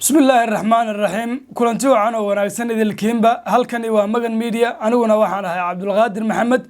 Bismillaahi raxmaan iraxiim. Kulanti wacan oo wanaagsan idilkiinba. Halkani waa Magan Media, aniguna waxaan ahay Cabdulqaadir Maxamed.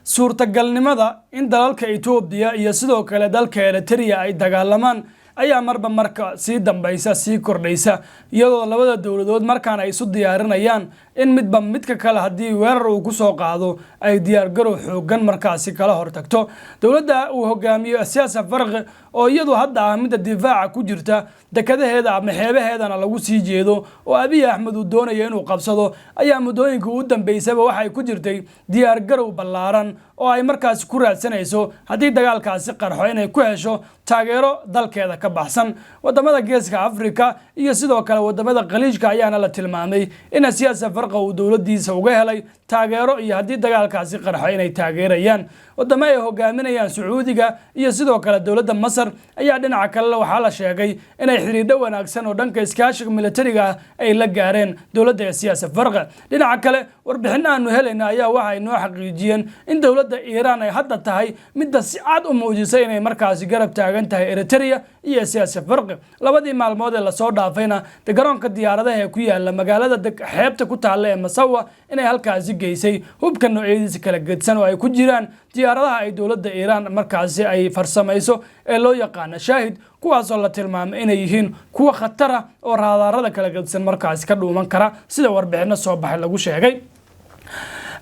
Suurtagalnimada in dalalka Itoobiya iyo sidoo kale dalka Eritrea ay dagaalamaan ayaa marba marka sii dambaysa sii kordhaysa, iyadoo labada dowladood markaan ay isu diyaarinayaan in midba midka kale haddii weerar uu kusoo qaado ay diyaargarow xoogan markaasi kala hortagto. Dowladda uu hogaamiyo Siyaasa Farqi, oo iyadu hadda ah midda difaaca ku jirta, dekadaheeda ama xeebaheedana lagu sii jeedo oo Abiy Axmed uu doonayo inuu qabsado, ayaa muddooyinka u dambeysaba waxay ku jirtay diyaargarow ballaaran oo ay markaasi ku raadsanayso haddii dagaalkaasi qarxo inay ku hesho taageero dalkeeda ka baxsan. Wadamada Geeska Africa iyo sidoo kale wadamada Khaliijka ayaana la tilmaamay in Siyaasa Farqa uu dowladiisa uga helay taageero iyo haddii dagaalkaasi qarxo inay taageerayaan. Wadamo ay hogaaminayaan Sacuudiga iyo sidoo kale dowladda Masar ayaa dhinaca kalena waxaa la sheegay inay xidhiidho wanaagsan oo dhanka iskaashiga militariga ah ay la gaareen dowladda Siyaasa Farqa. Dhinaca kale, warbixin aanu helayna ayaa waxay noo xaqiijiyeen in dowladda Iiraan ay hadda tahay midda si cad u muujisay inay markaasi garab taagan tahay Eritrea iyo Siyaasa Farqi. Labadii maalmood ee lasoo dhaafayna de garoonka diyaaradaha ee ku yaala magaalada xeebta ku taalla ee Masawa inay halkaasi geysay hubka noocyadiisa kala gedsan oo ay ku jiraan diyaaradaha ay dowladda Iiraan markaasi ay farsamayso ee loo yaqaano Shaahid, kuwaasoo la tilmaamay inay yihiin kuwa khatara oo raadaarada kala gedsan markaasi ka dhuuman kara, sida warbixino soo baxay lagu sheegay.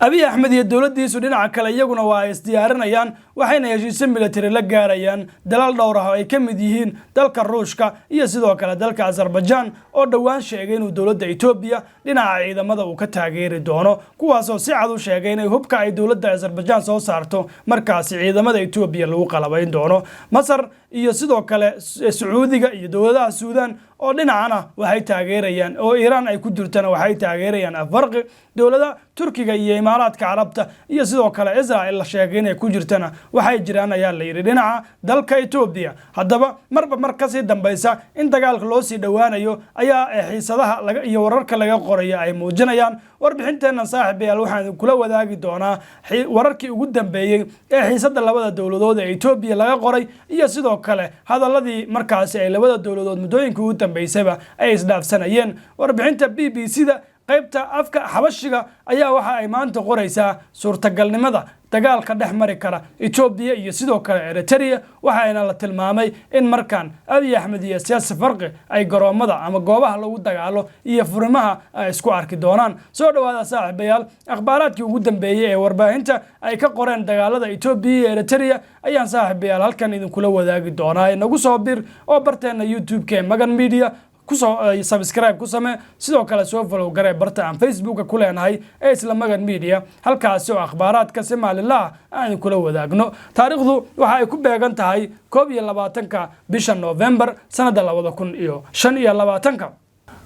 Abiy Axmed iyo dowladdiisu dhinaca kale iyaguna waa ay isdiyaarinayaan, waxayna heshiisyo military la gaarayaan dalal dhowr ah oo ay ka mid yihiin dalka Ruushka iyo sidoo kale dalka Azerbaijan, oo dhowaan sheegay inuu dowladda Etoobiya dhinaca ciidamada uu ka taageeri doono, kuwaasoo si cad u sheegay inay hubka ay dowladda Azerbaijan soo saarto markaasi ciidamada Etoobiya lagu qalabayn doono. Masar iyo sidoo kale Sacuudiga iyo dowladaha Suudan oo dhinacana waxay taageerayaan, oo Iiraan ay ku jirtana, waxay taageerayaan Afarqi. Dowlada Turkiga iyo Imaaraadka Carabta iyo sidoo kale Israel la sheegay inay ku jirtana waxay jiraan, ayaa la yidhi, dhinaca dalka Etoobiya. Haddaba, marba mar kasii dambaysa in dagaalka loo sii dhowaanayo ayaa xiisadaha iyo wararka laga qorayo ay muujinayaan. Warbixinteennan, saaxiibayaal, waxaan kula wadaagi doonaa wararkii ugu dambeeyey ee xiisada labada dowladood ee Etoobiya laga qoray iyo sidoo kale hadaladii markaasi ay labada dowladood muddooyinkii ugu dambeysayba ay isdhaafsanayeen. Warbixinta BBC da qaybta afka Xabashiga ayaa waxa ay maanta qoraysaa suurtagalnimada dagaalka dhex mari kara Etoobiya iyo sidoo kale Eritrea, waxaana la tilmaamay in markaan Abiy Axmed iyo Siyaasi Farqi ay garoomada ama goobaha lagu dagaalo iyo furimaha ay isku arki doonaan. Soo dhawaada, saaxiibayaal. Akhbaaraadkii ugu dambeeyey ee warbaahinta ay ka qoreen dagaalada Etoobiya iyo Eritrea ayaan, saaxiibayaal, halkan idinkula wadaagi doonaa. Nagu soo bir oo barteena YouTube-ka ee Magan Media kusoo subscribe ku samee, sidoo kale soo follow garee barta aan Facebooka ku leenahay ee isla Magan Media, halkaasi oo akhbaaraadka si maalinlaha aan idinkula wadaagno. Taariikhdu waxa ay ku beegan tahay 21-ka bisha November, sanadda 2025-ka.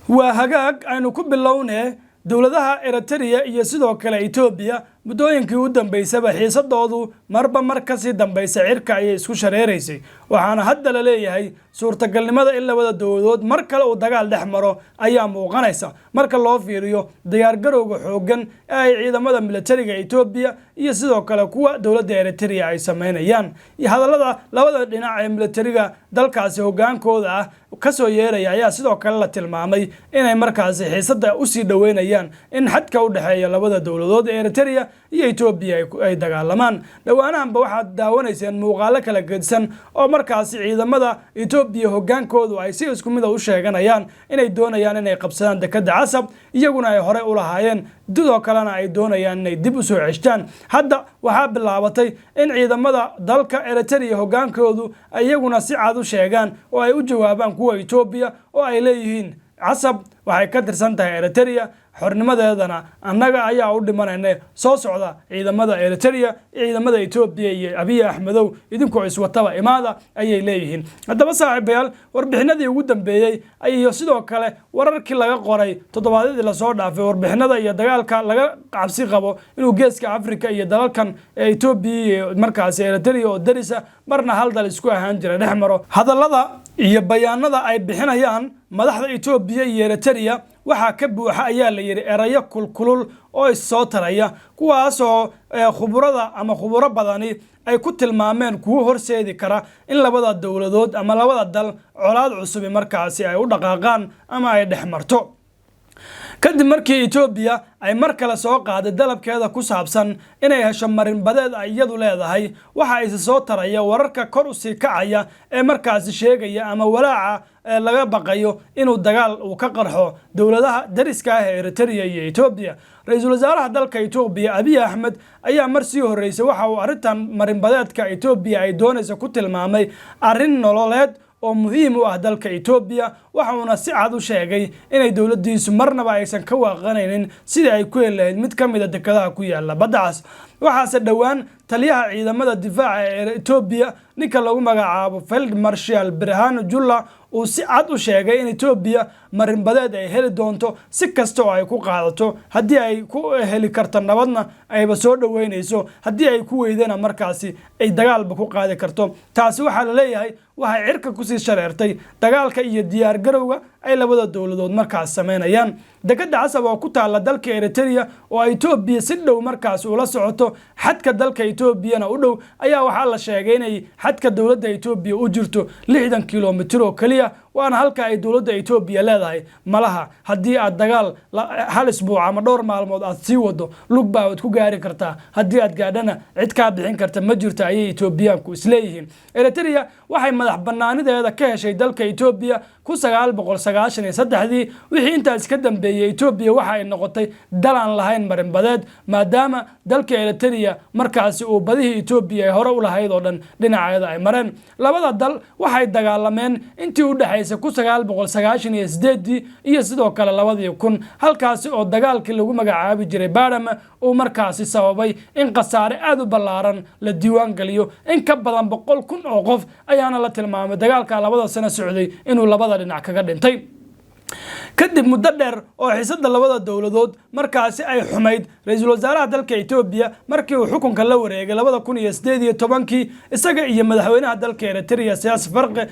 Waa hagaag, aynu ku bilownee. Dowladaha Eritrea iyo sidoo kale Etoobiya muddooyinkii u dambeysaba xiisadoodu marba mar kasii dambaysa cirka ayay isku shareeraysay, waxaana hadda la leeyahay suurtagalnimada in labada dowladood mar kale uu dagaal dhex maro ayaa muuqanaysa, marka loo fiiriyo diyaargarowga xooggan ee ay ciidamada militariga Etoobiya iyo sidoo kale kuwa dowladda Eritrea ay sameynayaan, iyo hadallada labada dhinac ee militariga dalkaasi hogaankooda ah kasoo yeeraya ayaa sidoo kale la tilmaamay inay markaasi xiisada usii dhoweynayaan in xadka u dhexeeya labada dowladood ee Eritrea iyo Etoobiya ay dagaalamaan. Dhowaanahanba waxaad daawanayseen muuqaalo kala gedisan oo markaasi ciidamada Etoobiya hogaankoodu ay si isku mid a u sheeganayaan inay doonayaan inay qabsadaan dekadda Casab, iyaguna ay horey u lahaayeen, sidoo kalena ay doonayaan inay dib usoo ceshtaan. Hadda waxaa bilaabatay in ciidamada dalka Eritrea hogaankoodu iyaguna si cad u sheegaan oo ay u jawaabaan kuwa Etoobiya, oo ay leeyihiin Casab waxay ka tirsan tahay Eritrea, xornimadeedana annaga ayaa u dhimanayna. Soo socda ciidamada Eritrea, ciidamada Etoobiya iyo Abiy Axmedow, idinkoo iswataba imaada, ayay leeyihiin. Haddaba, saaxiibayaal, warbixinadii ugu dambeeyey iyo sidoo kale wararkii laga qoray toddobaadyadii lasoo dhaafay warbixinada iyo dagaalka laga cabsi qabo inuu Geeska Africa iyo dalalkan Etoobiya iyo markaasi Eritrea oo darisa, marna hal dal isku ahaan jira, dhex maro, hadallada iyo bayaanada ay bixinayaan madaxda Etoobiya iyo Eritrea. Waxaa ka buuxa, ayaa la yidhi, erayo kulkulul oo issoo taraya, kuwaasoo khuburada ama khuburo badani ay ku tilmaameen kuwo horseedi kara in labada dowladood ama labada dal colaad cusubi markaasi ay u dhaqaaqaan ama ay dhex marto. Kadib markii Etoobiya ay mar kale soo qaaday dalabkeeda ku saabsan inay hesho marinbadeed ay iyadu leedahay, waxa isi soo taraya wararka kor usii kacaya ee markaasi sheegaya ama walaaca ee laga baqayo inuu dagaal uu ka qarxo dowladaha dariska ah ee Eritrea iyo Etoobiya. Ra-iisul wasaaraha dalka Etoobiya, Abiy Axmed, ayaa mar sii horreysay waxa uu arrintan marinbadeedka Etoobiya ay doonaysa ku tilmaamay arrin nololeed oo muhiim u ah dalka Etoobiya. Waxa uuna si cad u sheegay inay dowladdiisu marnaba aysan ka waaqanaynin sidii ay ku heli lahayd mid ka mid a dekedaha ku yaala Badda Cas. Waxaase dhowaan taliyaha ciidamada difaaca ee Etoobiya, ninka lagu magacaabo Field Marshal Birhanu Jula, uu si cad u sheegay in Etoobiya marinbadeed ay heli doonto si kasta oo ay ku qaadato. Haddii ay ku heli karto nabadna, ayba soo dhoweynayso; haddii ay ku weydana, markaasi ay dagaalba ku qaadi karto. Taasi waxaa la leeyahay waxay cirka kusii shareertay dagaalka iyo diyaar garowga ay labada dowladood markaas samaynayaan. Dekada Casab oo ku taala dalka Eritrea oo Etoobiya si dhow markaas ula socoto, xadka dalka Etoobiyana u dhow, ayaa waxaa la sheegay inay xadka dowladda Etoobiya u jirto 60 kilomitir oo keliya. Waana halka ay dowladda Etoobiya leedahay malaha haddii aad dagaal hal isbuuc ama dhowr maalmood aad sii wado, lug baa waad ku gaari kartaa. Haddii aad gaadhana, cid kaa bixin karta ma jirto, ayay Etoobiyaanku isleeyihiin. Eritrea waxay madax banaanideeda ka heshay dalka Etoobiya 1993-dii. Wixii intaas ka dambeeyey, Etoobiya waxa ay noqotay dal aan lahayn marinbadeed, maadaama dalka Eritrea markaasi uu badihii Etoobiya ay hore u lahayd oo dhan dhinaceeda ay mareen. Labada dal waxay dagaalameen intii u dhexaysay 1998-dii iyo sidoo kale 2000, halkaasi oo dagaalkii lagu magacaabi jiray Badme uu markaasi sababay in khasaare aada u ballaaran la diiwaan geliyo. In ka badan 100,000 oo qof ayaana la tilmaamay dagaalka 2-da sano socday inuu labada dhinac kaga dhintay. Kadib muddo dheer oo xiisada labada dowladood markaasi ay xumayd, ra-iisul wasaaraha dalka Etoobiya markii uu xukunka la wareegay 2018-kii, isaga iyo madaxweynaha dalka Eritrea, Isaias Afwerki,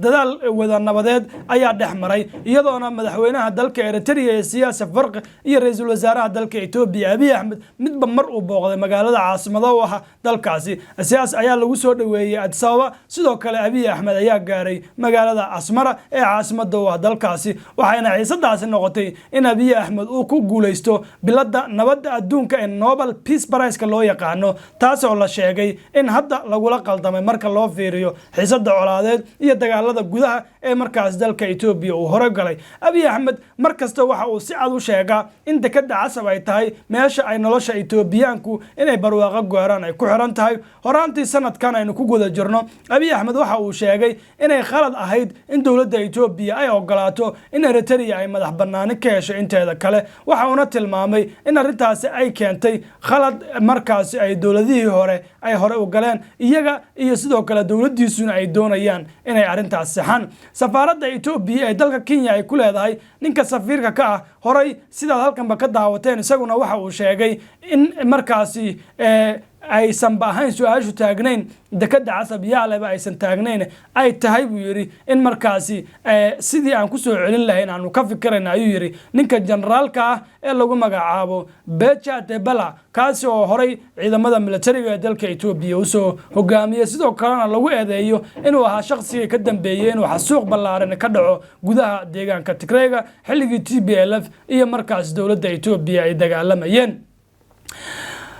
dadaal wada nabadeed ayaa dhex maray, iyadoona madaxweynaha dalka Eritrea, Isaias Afwerki, iyo ra-iisul wasaaraha dalka Etoobiya, Abiy Axmed, midba mar uu booqday magaalada caasimada u ah dalkaasi. Isaias ayaa lagu soo dhoweeyey Addis Ababa. Sidoo kale Abiy Axmed ayaa gaaray magaalada Asmara ee caasimada u ah dalkaasi. Waxayna xiisadaasi noqotay in Abiy Axmed uu ku guuleysto bilada nabadda adduunka ee Nobel Peace Prize-ka loo yaqaano, taas oo la sheegay in hadda lagula qaldamay marka loo fiiriyo xiisada colaadeed iyo dagaalada gudaha ee markaas dalka Etoobiya uu hore galay. Abiy Axmed mar kasta waxa uu si cad u sheegaa in dekada Casab ay tahay meesha ay nolosha Etoobiyaanku inay barwaaqo gaaraan ay ku xiran tahay. Horaantii sanadkan aynu ku guda jirno, Abiy Axmed waxa uu sheegay inay khalad ahayd in dowladda Etoobiya ay ogolaato in Eritrea ay madax banaani ka hesho inteeda kale. Waxa uuna tilmaamay in arrintaasi ay keentay khalad markaasi ay dowladihii hore ay hore u galeen, iyaga iyo sidoo kale dowladdiisuna ay doonayaan inay arrintaas saxaan. Safaaradda Etoobiya ee dalka Kenya ay ku leedahay, ninka safiirka ka ah horay, sidaad halkanba ka daawateen, isaguna waxa uu sheegay in markaasi aysanba ahayn su-aashu taagnayn dekada Casab yaaleba aysan taagnayn, ay tahay, buu yidhi, in markaasi sidii aan kusoo celin lahayn aanu ka fikirayna, ayuu yidhi ninka generaalka ah ee lagu magacaabo Bacha Debala, kaasi oo horay ciidamada militariga ee dalka Etoobiya usoo hogaamiyey, sidoo kalena lagu eedeeyo inuu ahaa shaqsigii ka dambeeyey inuu xasuuq ballaaran ka dhaco gudaha deegaanka Tigreyga xilligii TPLF iyo markaas dowladda Etoobiya ay dagaalamayeen.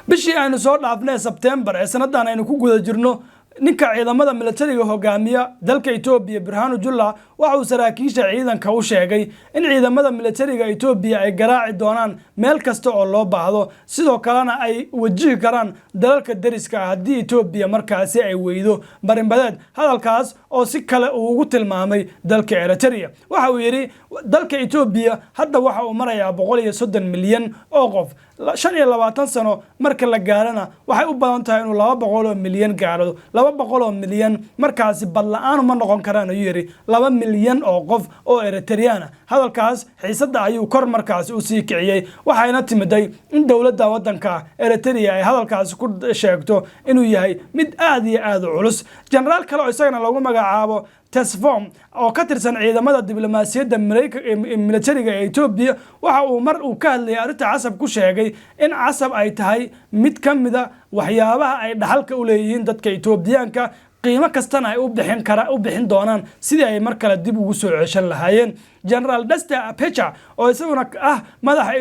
Bishii aynu soo dhaafnay, Sebtembar ee sanadan aynu ku guda jirno, ninka ciidamada militariga hogaamiya dalka Etoobiya, Birhanu Jula, waxa uu saraakiisha ciidanka u sheegay in ciidamada militariga Etoobiya ay garaaci doonaan meel kasta oo loo baahdo, sidoo kalena ay wajihi karaan dalalka deriska ah haddii Etoobiya markaasi ay weydo marinbadeed. Hadalkaas oo si kale uu ugu tilmaamay dalka Eritrea. Waxa uu yidhi, dalka Etoobiya hadda waxa uu marayaa 130 milyan oo qof. 25 sano marka la gaarana, waxay u badan tahay inuu 200 oo milyan gaaro. 200 oo milyan markaasi bad la-aan uma noqon karaan, ayuu yidhi. 2 milyan 2 milyan oo qof oo Eritreyana. Hadalkaas xiisadda ayuu kor markaasi usii kiciyey, waxayna timiday in dowladda waddanka Eritrea ay hadalkaasi ku sheegto inuu yahay mid aad iyo aad u culus. Jenaraal kale oo isagana lagu magacaabo Tesfom oo ka tirsan ciidamada diblomaasiyadda militariga ee Etoobiya, waxa uu mar uu ka hadlayay arrinta Casab ku sheegay in Casab ay tahay mid ka mida waxyaabaha ay dhaxalka u leeyihiin dadka Etoobiyaanka, qiimo kastana ay u bixin kara u bixin doonaan sidii ay mar kale dib ugu soo ceshan lahaayeen. Generaal Desta Pecha oo isaguna ah madaxa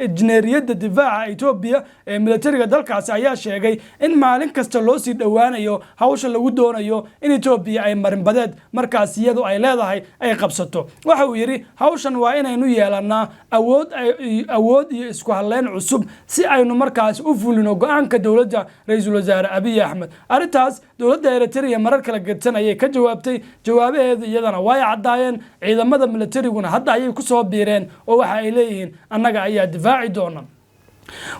injineeriyadda difaaca Etoobiya ee militariga dalkaasi ayaa sheegay in maalin kasta loo sii dhowaanayo hawsha lagu doonayo in Etoobiya ay marinbadeed markaas iyadu ay leedahay ay qabsato. Waxa uu yidhi, "Hawshan waa inaynu yeelanaa awood iyo isku halleyn cusub si aynu markaas u fulino go-aanka dowladda ra-iisul wasaare Abiy Axmed." Arrintaas dowladda Eritrea marar kala gedsan ayay ka jawaabtay. Jawaabaheedu iyadana way caddaayeen. Ciidamada militariguna hadda ayay kusoo biireen oo waxa ay leeyihiin, "Annaga ayaa difaaci doona."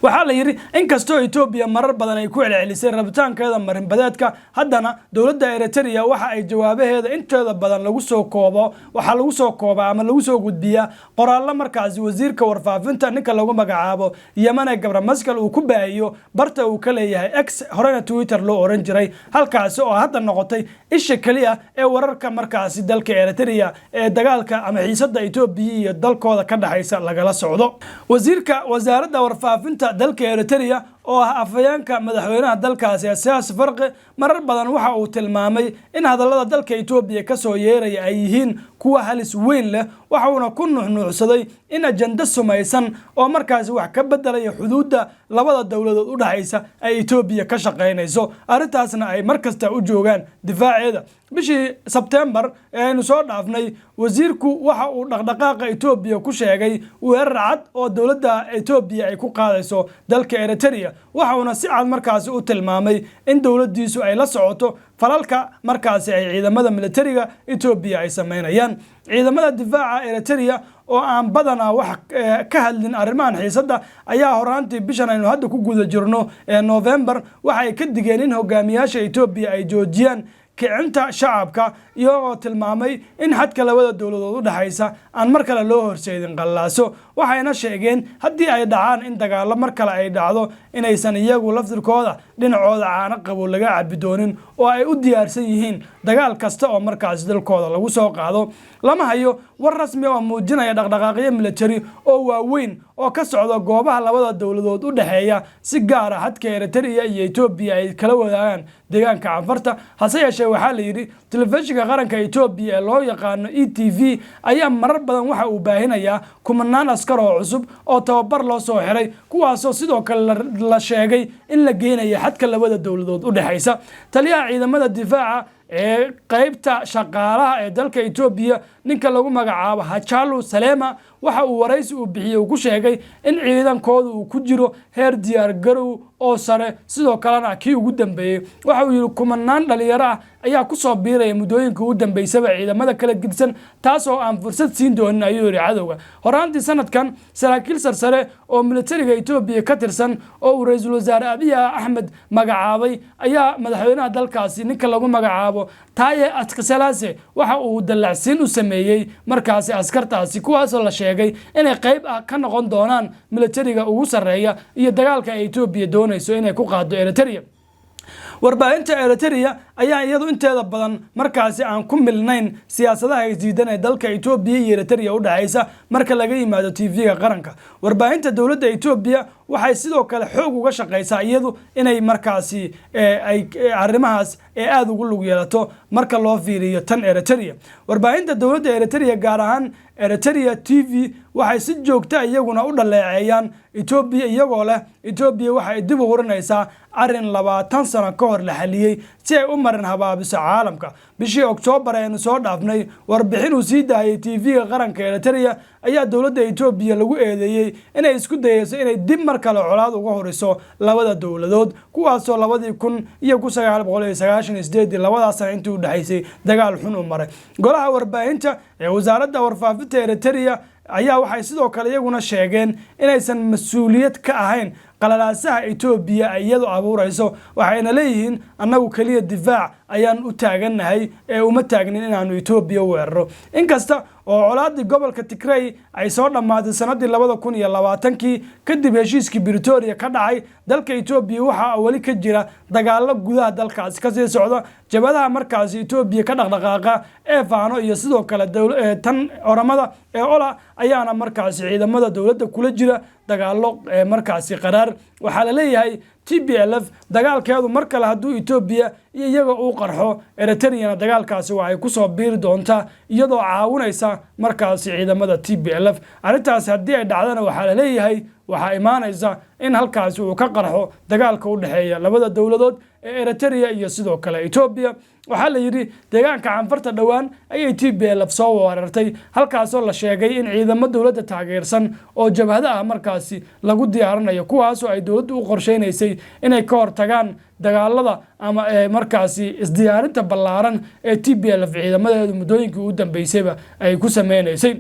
Waxaa la yidhi, inkastoo Etoobiya marar badan ay ku celcelisay rabitaankeeda marinbadeedka, haddana dowladda Eritrea waxa ay jawaabaheeda inteeda badan lagu soo koobo, waxaa lagu soo koobaa ama lagu soo gudbiyaa qoraallo markaasi wasiirka warfaafinta, ninka lagu magacaabo Yemane Gabramaskal, uu ku baahiyo barta uu ka leeyahay X, horena Twitter loo oran jiray, halkaasi oo hadda noqotay isha keliya ee wararka markaasi dalka Eritrea ee dagaalka ama xiisada Etoobiya iyo dalkooda ka dhexaysa lagala socdo. Wasiirka wasaaradda warfaafinta dalka Eritrea oo ah afhayeenka madaxweynaha dalkaasi, Isaias Afwerki, marar badan waxa uu tilmaamay in hadallada dalka Etoobiya kasoo yeeraya ay yihiin kuwa halis weyn leh. Waxa uuna ku nuuxnuuxsaday in ajando sumaysan oo markaasi wax ka bedelaya xuduudda labada dowladood u dhexaysa ay Etoobiya ka shaqaynayso, arrintaasna ay mar kasta u joogaan difaaceeda. Bishii Sebtembar ee aynu soo dhaafnay, wasiirku waxa uu dhaqdhaqaaqa Etoobiya ku sheegay weerar cad oo dowladda Etoobiya ay ku qaadayso dalka Eritrea. Waxa uuna si cad markaasi u tilmaamay in dowladdiisu ay la socoto falalka markaasi ay ciidamada militariga Etoobiya ay sameynayaan. Ciidamada difaaca Eritrea oo aan badanaa wax ka hadlin arrimahan xiisadda ayaa horaantii bishan aynu hadda ku guda jirno ee November waxay ka digeen in hogaamiyaasha Etoobiya ay joojiyaan kicinta shacabka, iyagoo tilmaamay in xadka labada dowladood u dhexaysa aan mar kale loo horseedin qallaaso. Waxayna sheegeen haddii ay dhacaan in dagaallo mar kale ay dhacdo, inaysan iyagu laftirkooda dhinacooda caano qabo laga cabi doonin oo ay u diyaarsan yihiin dagaal kasta oo markaasi dalkooda lagu soo qaado. Lama hayo war rasmi oo muujinaya dhaqdhaqaaqyo military oo waaweyn oo ka socda goobaha labada dowladood u dhexeeya, si gaara xadka Eritrea iyo Etoobiya ay kala wadaagaan deegaanka Canfarta. Hase yeeshee, waxaa la yidhi, telefishinka qaranka Etoobiya ee loo yaqaano ETV ayaa marar badan waxa uu baahinayaa kumanaan askar oo cusub oo tababar loo soo xiray, kuwaasoo sidoo kale la sheegay in la geynayo xadka labada dowladood u dhexaysa. Taliyaha ciidamada difaaca ee qeybta shaqaalaha ee dalka Etoobiya, ninka lagu magacaabo Hajalu Salema, waxa uu waraysi uu bixiyey uu ku sheegay in ciidankooda uu ku jiro heer diyaar garow oo sare, sidoo kalena kii ugu dambeeyey. Waxa uu yidhi, kumanaan dhalinyaro ah ayaa kusoo biiraya muddooyinka ugu dambeysaba ciidamada kala gedisan, taas oo aan fursad siin doonin, ayuu yidhi, cadowga. Horaantii sanadkan, saraakiil sarsare oo militariga Etoobiya ka tirsan oo uu ra-iisul wasaare Abiy Axmed magacaabay ayaa madaxweynaha dalkaasi, ninka lagu magacaabo Taaye Askasalase, waxa uu dallacsiin u sameeyey markaasi askartaasi, kuwaasoo la sheegay inay qayb ah ka noqon doonaan militariga ugu sarreeya iyo dagaalka ay Etoobiya doonayso inay ku qaado Eritrea. Warbaahinta Eritrea ayaa iyadu inteeda badan markaasi aan ku milnayn siyaasadaha isdiidan ee dalka Etoobiya iyo Eritrea u dhexaysa, marka laga yimaado TV-ga qaranka. Warbaahinta dowladda Etoobiya waxay sidoo kale xoog uga shaqaysaa iyadu inay markaasi ay arrimahaas ee aada ugu lug yeelato marka loo fiiriyo tan Eritrea. Warbaahinta dowladda Eritrea, gaar ahaan Eritrea TV, waxay si joogta iyaguna u dhaleeceeyaan Etoobiya, iyagoo leh Etoobiya waxay dib u hurinaysaa arrin 20 sano ka hor la xaliyey si ay u marin habaabiso caalamka. Bishii Oktoobar aynu soo dhaafnay, warbixin uu sii daayay TV-ga qaranka Eritrea ayaa dowladda Etoobiya lagu eedeeyey inay isku dayeyso inay dib mar kale colaad uga horiso labada dowladood, kuwaasoo 1998-ii, labadaas sana intii u dhexaysay, dagaal xun u maray. Golaha warbaahinta ee wasaaradda warfaafinta Eritrea ayaa waxay sidoo kale iyaguna sheegeen inaysan mas-uuliyad ka ahayn qalalaasaha Etoobiya ay iyadu abuurayso. Waxayna leeyihiin, annagu keliya difaac ayaan u taagannahay ee uma taagnin inaanu Etoobiya weeraro. Inkasta oo colaadii gobolka Tigrey ay soo dhammaatay sanadii 2020-kii kadib heshiiskii Pretoria ka dhacay dalka Etoobiya, waxaa weli ka jira dagaalo gudaha dalkaasi kasii socda. Jabhadaha markaasi Etoobiya ka dhaqdhaqaaqa ee Faano iyo sidoo kale tan Oramada ee OLA ayaana markaasi ciidamada dowladda kula jira dagaalo markaasi qaraar. Waxaa la leeyahay TPLF dagaalkeedu mar kale hadduu Etoobiya iyo iyaga uu qarxo, Eritreyana dagaalkaasi waa ay kusoo biiri doontaa, iyadoo caawinaysa markaasi ciidamada TPLF. Arrintaasi haddii ay dhacdana, waxaa la leeyahay waxaa imaanaysa in halkaasi uu ka qarxo dagaalka u dhexeeya labada dowladood ee Eritrea iyo sidoo kale Etoobiya. Waxaa la yidhi deegaanka Canfarta dhowaan ayay TPLF soo weerartay, halkaasoo la sheegay in ciidamo dowladda taageersan oo jabhada ah markaasi lagu diyaarinayo, kuwaasoo ay dowladdu u qorsheynaysay inay ka hortagaan dagaalada ama markaasi isdiyaarinta ballaaran ee TPLF ciidamadeedu muddooyinkii ugu dambeysayba ay ku sameynaysay.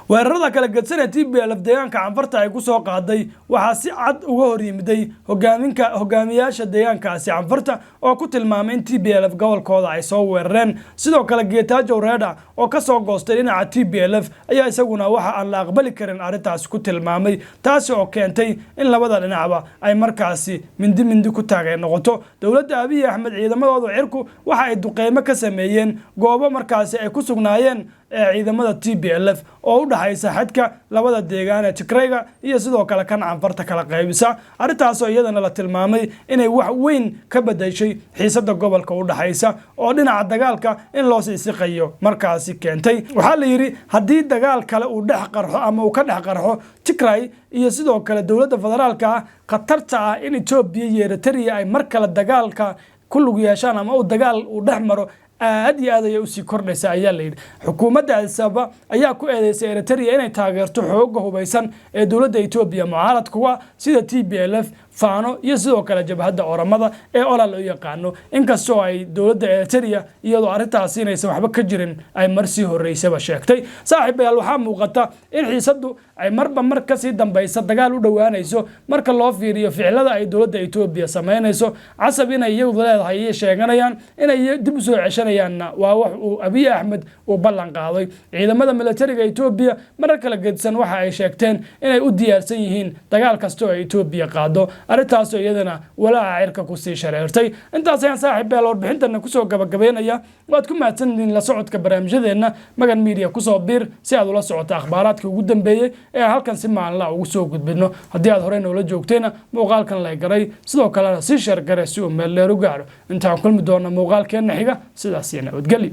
Weerarada kala gedsan ee TPLF deegaanka Canfarta ay kusoo qaaday waxaa si cad uga hor yimiday hogaaminka hogaamiyaasha deegaankaasi Canfarta oo ku tilmaamay in TPLF gobolkooda ay soo weerareen. Sidoo kale Getachew Reda oo kasoo goostay dhinaca TPLF ayaa isaguna waxa aan la aqbali karin arrintaasi ku tilmaamay, taasi oo keentay in labada dhinacba ay markaasi mindi mindi ku taagay noqoto. Dowladda Abiy Axmed ciidamadooda cirku waxa ay duqeymo ka sameeyeen goobo markaasi ay ku sugnaayeen ee ciidamada TPLF oo u dhaxaysa xadka labada deegaan ee Tigrayga iyo sidoo kale kan Canfarta kala qaybisa, arrintaasoo iyadana la tilmaamay inay wax weyn ka bedeshay xiisada gobolka u dhaxaysa oo dhinaca dagaalka in loo sii siqayo markaasi keentay. Waxaa la yidhi haddii dagaal kale uu dhex qarxo ama uu ka dhex qarxo Tigray iyo sidoo kale dowladda federaalka ah, khatarta ah in Etoobiya iyo Eritrea ay mar kale dagaalka ku lug yeeshaan ama uu dagaal uu dhex maro aad iyo aad ayay usii kordhaysa, ayaa la yidhi. Xukuumadda Addis Ababa ayaa ku eedeysay Eritrea inay taageerto xooga hubaysan ee dowladda Etoobiya mucaarad kuwa, sida TPLF, Faano iyo sidoo kale jabhadda Oramada ee OLA loo yaqaano, inkastoo ay dowladda Eritrea iyadoo arrintaasi inaysan waxba ka jirin ay mar sii horreysaba sheegtay. Saaxiibayaal, waxaa muuqata in xiisaddu ay marba mar kasii dambaysa dagaal u dhowaanayso marka loo fiiriyo ficilada ay dowladda Etoobiya samaynayso. Casab inay iyadu leedahay ayay sheeganayaan, inay dib usoo ceshanayaanna waa wax uu Abiy Axmed uu ballan qaaday. Ciidamada militariga Etoobiya marar kala gedisan waxa ay sheegteen inay u diyaarsan yihiin dagaal kasta oo ay Etoobiya qaado, arrintaasoo iyadana walaaca cirka kusii shareertay. Intaas ayaan, saaxiibayaal, warbixintana kusoo gabagabeynaya. Waad ku mahadsantihiin la socodka barnaamijyadeenna Magan Media. Kusoo biir si aad ula socoto akhbaaraadka ugu dambeeyey ee aan halkan si maalinla ugu soo gudbino. Haddii aad horey noola joogtayna, muuqaalkan like garay, sidoo kalena sii share gare si uu meel dheer u gaaro. Intaan kulmi doona muuqaalkeenna xiga, sidaas iyo nabadgeli.